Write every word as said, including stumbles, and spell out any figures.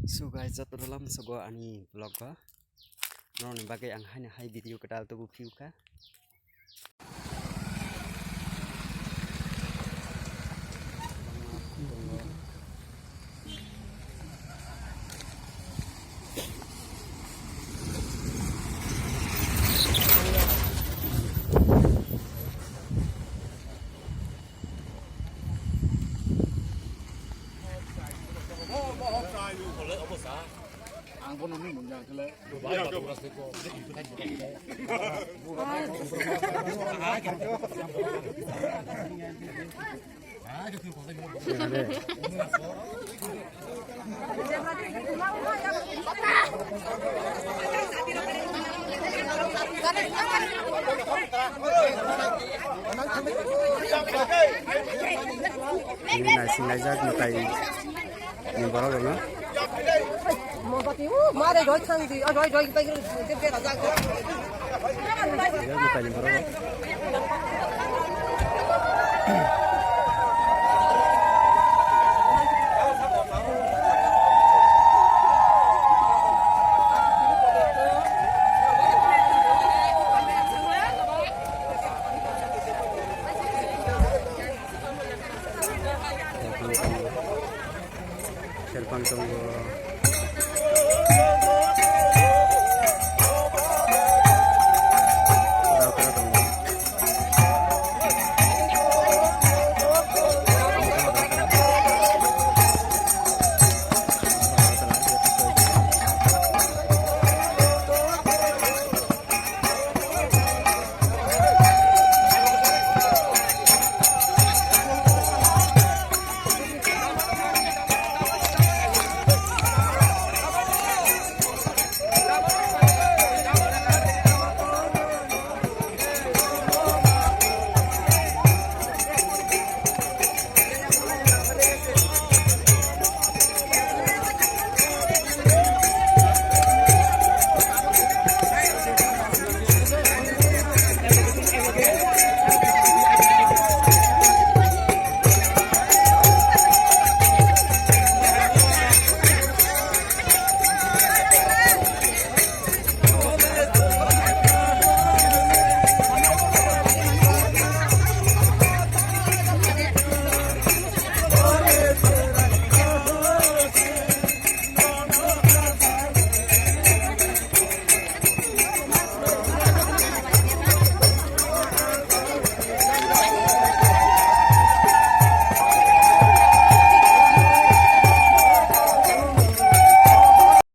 So guys, joto lam sogo ani vlog o. Norokni bagwi ang haino hai video kwtal tubu phiu kha. Ini nasi ngajak makai. Ni borok rok no. Mobati, uh, mare roi thang di, ah, roi, roi, bai, bai, bai, bai, bai, bai. Ni borok rok. Serpang tongo.